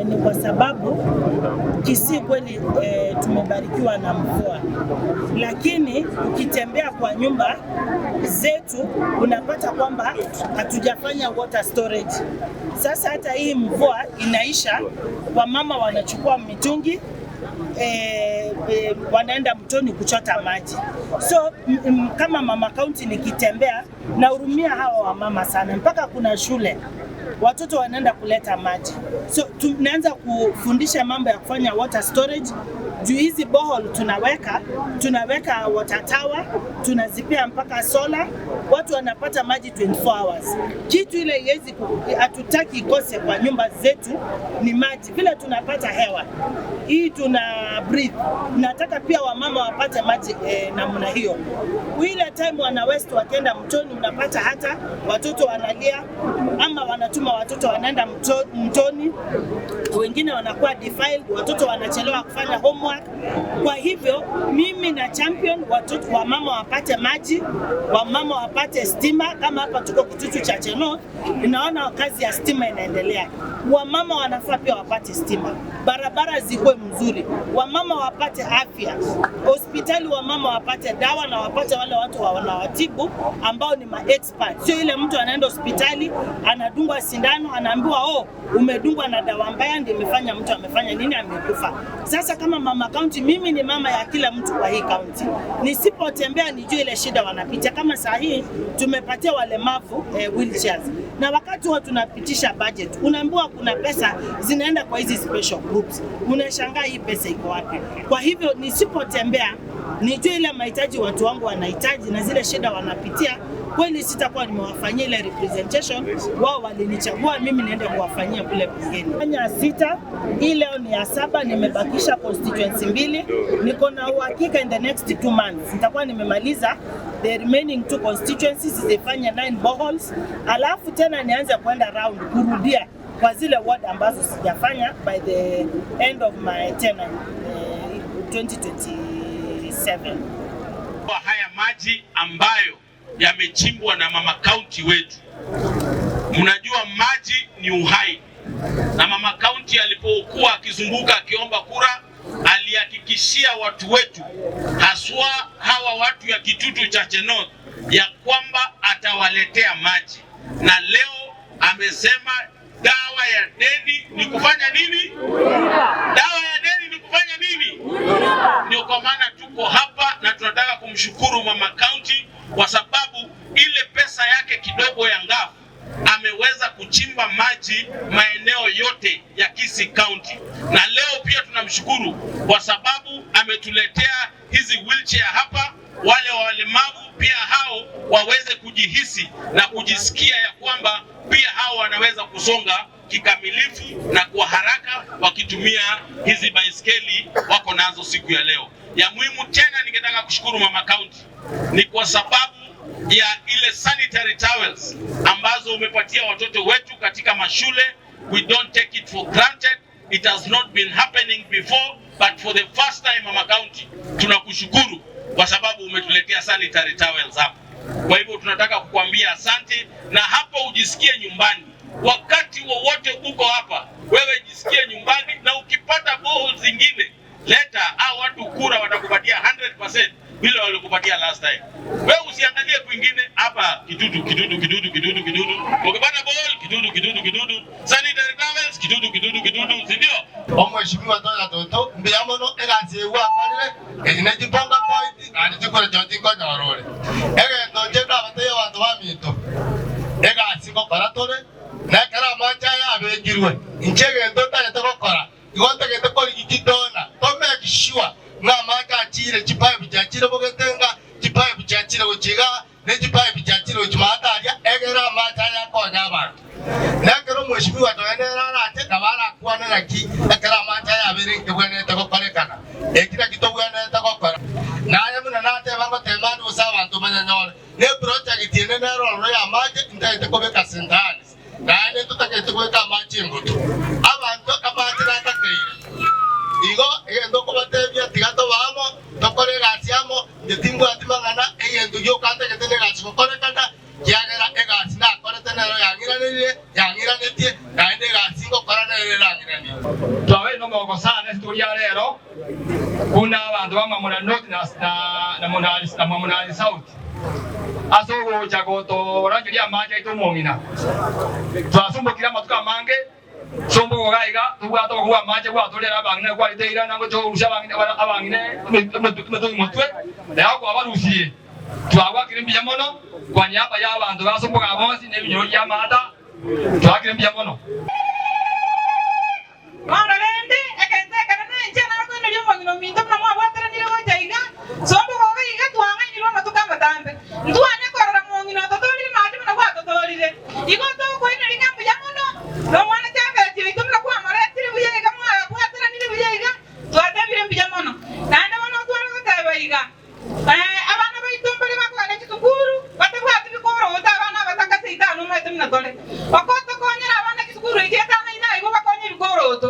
Ni kwa sababu Kisii kweli tumebarikiwa na mvua, lakini ukitembea kwa nyumba zetu unapata kwamba hatujafanya water storage. Sasa hata hii mvua inaisha, wamama wanachukua mitungi wanaenda mtoni kuchota maji. So kama mama county nikitembea nahurumia hawa wamama sana, mpaka kuna shule watoto wanaenda kuleta maji. So tunaanza kufundisha mambo ya kufanya water storage juu hizi borehole tunaweka water tower, tunazipea mpaka solar, watu wanapata maji 24 hours. Kitu ile iwezi, hatutaki ikose kwa nyumba zetu ni maji, vile tunapata hewa hii tuna breathe. Nataka pia wamama wapate maji namna hiyo. Ile time wana waste wakienda mtoni, unapata hata watoto wanalia ama wanatuma watoto wanaenda mtoni, wengine wanakuwa defiled, watoto wanachelewa kufanya homework. Kwa hivyo mimi na champion watoto wamama wapate maji, wamama wapate stima. Kama hapa tuko Kitutu Chache North, inaona kazi ya stima inaendelea. Wamama wanafaa pia wapate stima, barabara zikuwe mzuri, wamama wapate afya, hospitali wamama wapate dawa na wapate wale watu wanawatibu ambao ni ma-expert. Sio ile mtu anaenda hospitali anadungwa sindano anaambiwa, "Oh, umedungwa na dawa mbaya ndio imefanya mtu amefanya nini, amekufa." Sasa kama mama county, mimi ni mama ya kila mtu kwa hii county, nisipotembea nijue ile shida wanapitia. Kama saa hii tumepatia walemavu wheelchairs, na wakati huo tunapitisha budget, unaambiwa kuna pesa zinaenda kwa hizi special groups, unashangaa hii pesa iko wapi? Kwa hivyo nisipotembea nijue ile mahitaji watu wangu wanahitaji na zile shida wanapitia, kweli sitakuwa nimewafanyia ile representation. Wao walinichagua mimi niende kuwafanyia kule bungeni. Fanya sita, hii leo ni ya saba, nimebakisha constituency mbili. Niko na uhakika in the next 2 months nitakuwa nimemaliza the remaining two constituencies, zifanye nine boreholes, alafu tena nianze kwenda round kurudia kwa zile ward ambazo sijafanya by the end of my tenure, 2027. Kwa haya maji ambayo yamechimbwa na mama county wetu. Mnajua maji ni uhai, na mama county alipokuwa akizunguka akiomba kura alihakikishia watu wetu, haswa hawa watu ya Kitutu Chache North, ya kwamba atawaletea maji, na leo amesema dawa ya deni ni kufanya nini? Dawa ya deni ni kufanya nini? Ndio kwa maana tuko hapa na tunataka kumshukuru mama county kwa sababu ile pesa yake kidogo ya ngafu ameweza kuchimba maji maeneo yote ya Kisii County, na leo pia tunamshukuru kwa sababu ametuletea hizi wheelchair hapa, wale walemavu pia hao waweze kujihisi na kujisikia ya kwamba pia hao wanaweza kusonga kikamilifu na kwa haraka wakitumia hizi baiskeli wako nazo siku ya leo. Ya muhimu tena, ningetaka kushukuru mama county ni kwa sababu ya ile sanitary towels ambazo umepatia watoto wetu katika mashule. We don't take it for granted. It has not been happening before, but for the first time, mama county, tunakushukuru kwa sababu umetuletea sanitary towels hapa. Kwa hivyo tunataka kukuambia asante, na hapo ujisikie nyumbani wakati wowote uko hapa, wewe jisikie nyumbani, na ukipata borehole zingine leta, au watu kura watakupatia 100% vile walikupatia last time. Wewe usiangalie kwingine hapa, Kitutu, Kitutu, Kitutu, Kitutu, Kitutu. Ukipata borehole, Kitutu, Kitutu, Kitutu, sanitary towels, Kitutu, Kitutu, Kitutu, si ndio? Omweshimiwa toya toto mbuya mono egasi egwakorire eri nechiponga point naende chikore chio chinkonyorore egento nche ndabatebia abanto baminto egasi ngokora tore nekero amache aya abekirwe inche egento ntagete gokora igo ntagete korigi chidona to make sure ng'a amache achire chipipe chiachire bogetenga chipipe chiachire gochiga ne chipipe chiachire gochimataria egere amache aya akonya abanto nekero omweshimiwa toenera arache nabo arakwanera ki ekero amache aya abere nkebwenerete gokorekana ekira kitobwenerete gokora naye buna nateba ngotema ande gose abanto manyanyore ne project ene nero ororo ya amache ntagete kobeka St. Naende totagete goika amache engoto abanto amache natakeire igo egento okobatebia tiga tobamo tokore egasi amo inche timbwati mang'ana egento giokantagete na egasi gokorekana kiagera egasi nakorete nero yang'iranerie yang'iranetie naende egasi ngokora nero erang'iranie. Twawe no moko sana historia lero kuna abantu bamwe muna north na muna na muna south asogo chagoto rangi ya maji ito mongina twasumbukira matuka mange sombo gaiga tubwato kuwa maji kwa tolera bangine kwa iteira nango cho rusha bangine abangine mutwe nayo kwa barusiye twagwakire mbia mono kwa niaba ya abantu basomboka bonsi n'ebinyoro bya mata twakire mbia mono Mwana rende ekentekana nenche nakwene lyomong'ina ominto buna mwabwateranire gocha iga sombo goga iga twang'ainirwe amatuko amatambe ntwane korora mong'ina ototorire mache buna gwatotorire igo tokoineria ng'a mbuya mono na omwana chambeti oito buna kwamoretire buya iga mwabwateranire buya iga twatebire mbuya mono naende bono otware goteba iga abana baito mbare bakogenda chisukuru batabwati bikoroota abana abatakase itano omanyete buna tore okotokonyera abana chisukuru echi etano ina igo bakonye bikoroto.